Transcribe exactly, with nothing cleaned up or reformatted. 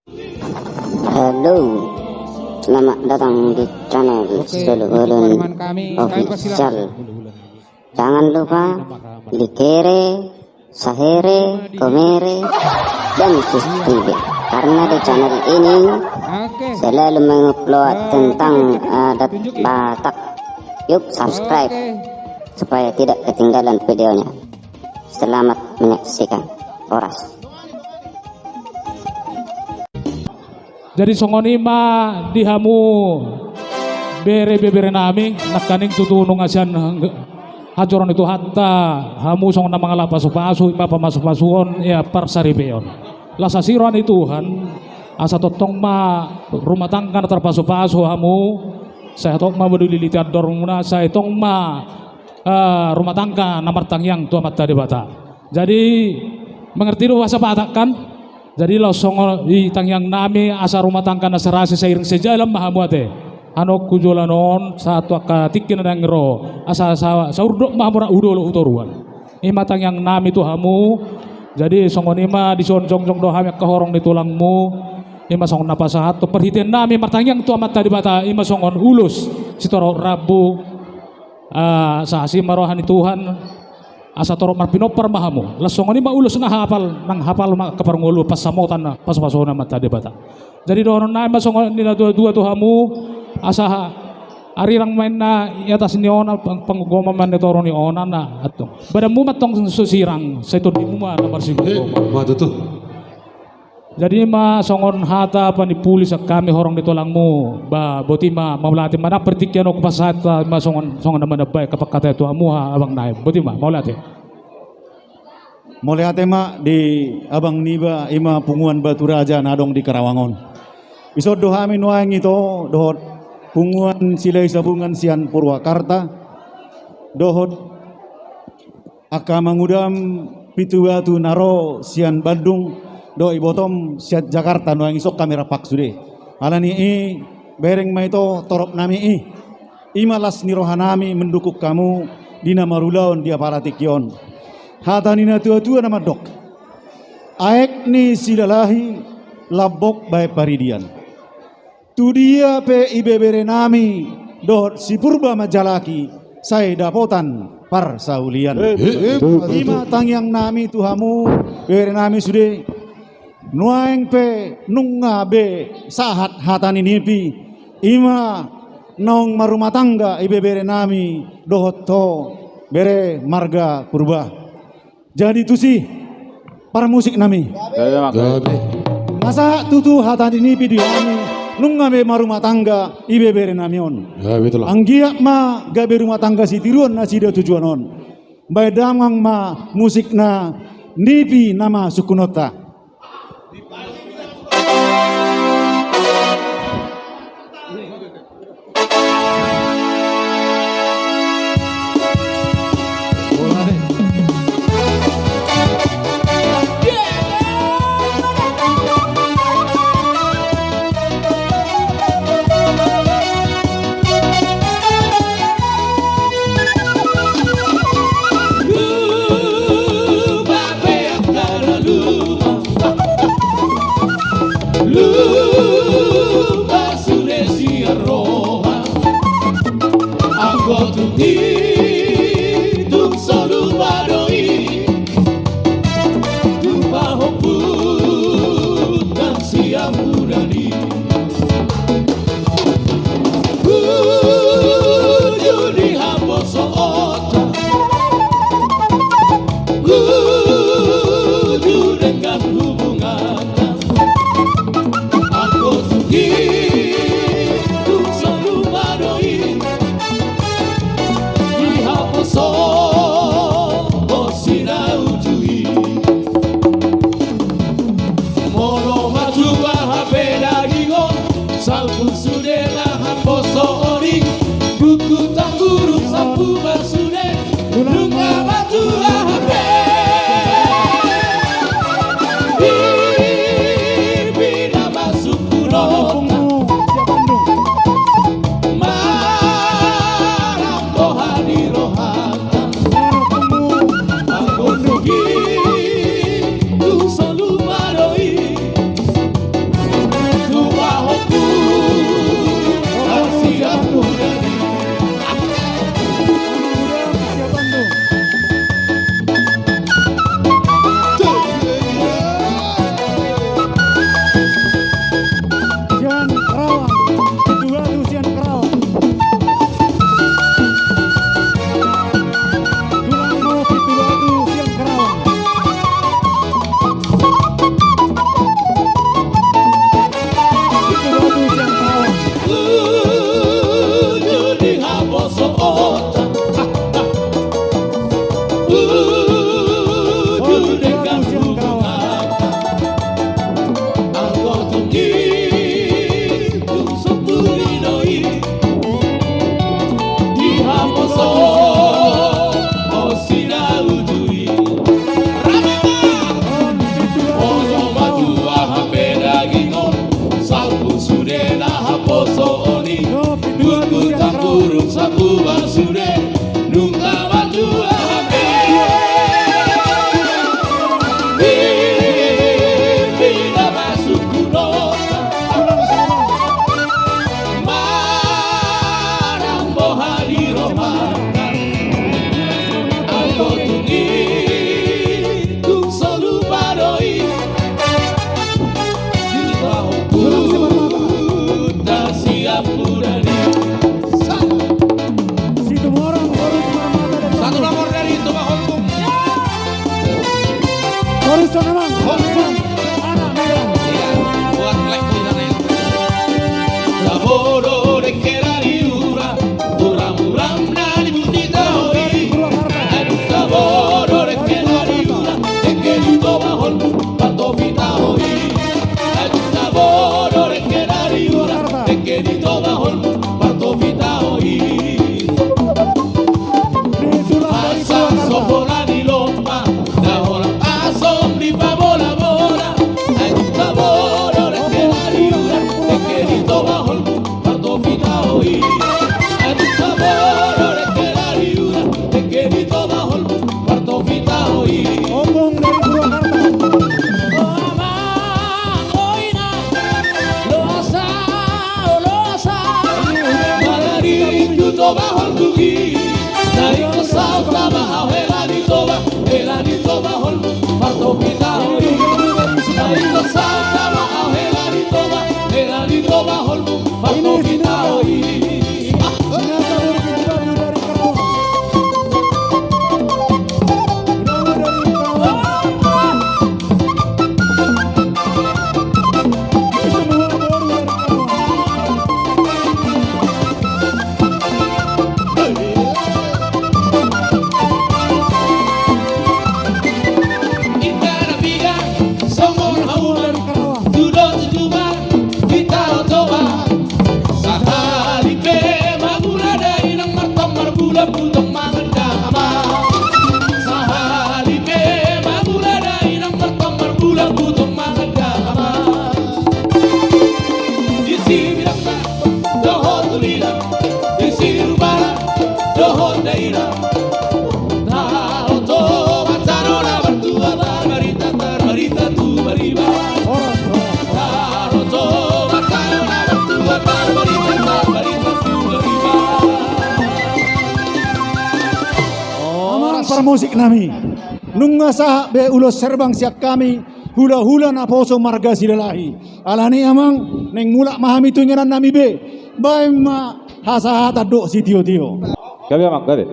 Halo, selamat datang di channel Solu Bolon Official. Jangan lupa like, share, komere, dan subscribe. Karena di channel ini selalu mengupload tentang adat Batak. Yuk subscribe supaya tidak ketinggalan videonya. Selamat menyaksikan. Horas. Jadi songon i ma di hamu bere-bebere nami, nangkaning tutu nunga sian hajoron ni Tuhanta hamu songon na mangalap pasu-pasu, i ma pamasu-pasuon, ia parsaripeon. Las asi roha ni Tuhan, asa tongtong ma rumah tangga na tarpasu-pasu hamu, sai hatop ma bodilili ti andormuna, sai tong ma, eh, rumah tangga na martangiang tu Amanta Debata. Jadi, mengerti do bahasa Batak kan? Jadi, laos songon i tangiang nami asa rumah tangga na serasi seiring sejalan ma hamu ate. Anongku joloan on, sahat tu angka tingki na naeng ro, asa sa-, saurdot ma hamu rap hu dolok hu toruan. I ma tangiang nami tu hamu. Jadi songon i ma dison jongjong do hami angka horong ni tulangmu. I ma songon na pasahat tu parhitean nami martangiang tu Amanta Debata, i ma songon ulos sitorop rambu. Ah, asa asi ma roha ni Tuhan, asa torop marpinompar ma hamu. Las songon i ma ulos na hapal, nang hapal ma angka parngoluon pansamotan na pasu-pasu ni Amanta Debata. Jadi dohonon nami ma songon ni na tua-tua tu hamu, asa ha-, arirang ma inna i atas ni onan, pang-, panggogoman ma inna i toru ni onan, na antong. Badanmu ma antong so sirang, sai tondimu ma na marsigomgoman. Eh, ma tutu. Jadi ma songon hata panipuli sian hami horong ni tulangmu, ba, boti ma, mauliate ma, nang partingkian on hupasahat ma songon, songon na manambai angka panghataion tu hamu, ha, abang nai. Boti ma, mauliate. Mauliate ma di abang niba, i ma Punguan Batu Raja na adong di Karawang on. Dison do hami nuaeng ito dohot Punguan Silahisabungan sian Purwakarta, dohot angka mangudam pitu batu na ro sian Bandung, dohot ibotom sian Jakarta, nuaeng dison hami rap sude. Alani i, bereng ma ito torop nami i. I ma las ni roha nami mendukung hamu di na marulaon di apala tingki on. Hata ni na tua-tua na mandok: Aek ni silalahi, lambok baen paridian. Tudia pe ibebere nami dohot si Purba manjalaki, sai dapotan parsaulian. Eh, eh, i ma tangiang nami tu hamu, bebere nami sude. Nuaeng pe nunga be sahat hata ni nipi, i ma naung marrumah tangga ibebere nami dohot ho, bere marga Purba. Jadi tusi, parmusik nami. Gabe. Na sahat tutu hata ni nipi di hami, nunga be marrumah tangga ibebere nami on. Gabe tulang. Anggiat ma gabe rumah tangga sitiruon nasida tujuan on. Baen damang ma musik na nipi nama sungkunonta. Luma pe angka na luma, luma sude sian roha. Anggo tung i tung so luma do i, tung pahompu nang sian mudar i. Uju di haposoonta, uju denggan hubunganta. Anggo tung i tung so luma do i, di haposoon si na uju i. Molo matua hape daging on, salpu sude ma haposoon i. Buku tangguru salpu ma sude, nunga matua hape. Di pina masuk pulo. Marang roha di rohanta. Anggo tung i tung so luma do i, Toba holmuk i, na ingkon saut ma au hela ni Toba, hela ni Toba holmuk, martopi taho i. Na ingkon saut ma au hela ni Toba, hela ni Toba holmuk, martopi taho i. Ingkon na piga songon hamu, tu do tu juma hita ro Toba. Sahali pe mangula dainang, martong marbulan butong mangandang ama. Sahali pe mangula dainang, martong marbulan butong mangandang ama. Di Sibidangna dohot Ulina, di Sirubana dohot Daina. Taho Toba tano na martua, marbarita, marbarita tu bariba. Taho Toba tano na martua, marbarita, marbarita tu bariba. Amang parmusik nami, nunga sahat be ulos herbang sian hami, hulahula naposo marga Silalahi. Alani i amang, naeng mulak ma hami tu inganan nami be, baen ma hasahatan dohot sitiotio. Gabe amang, gabe.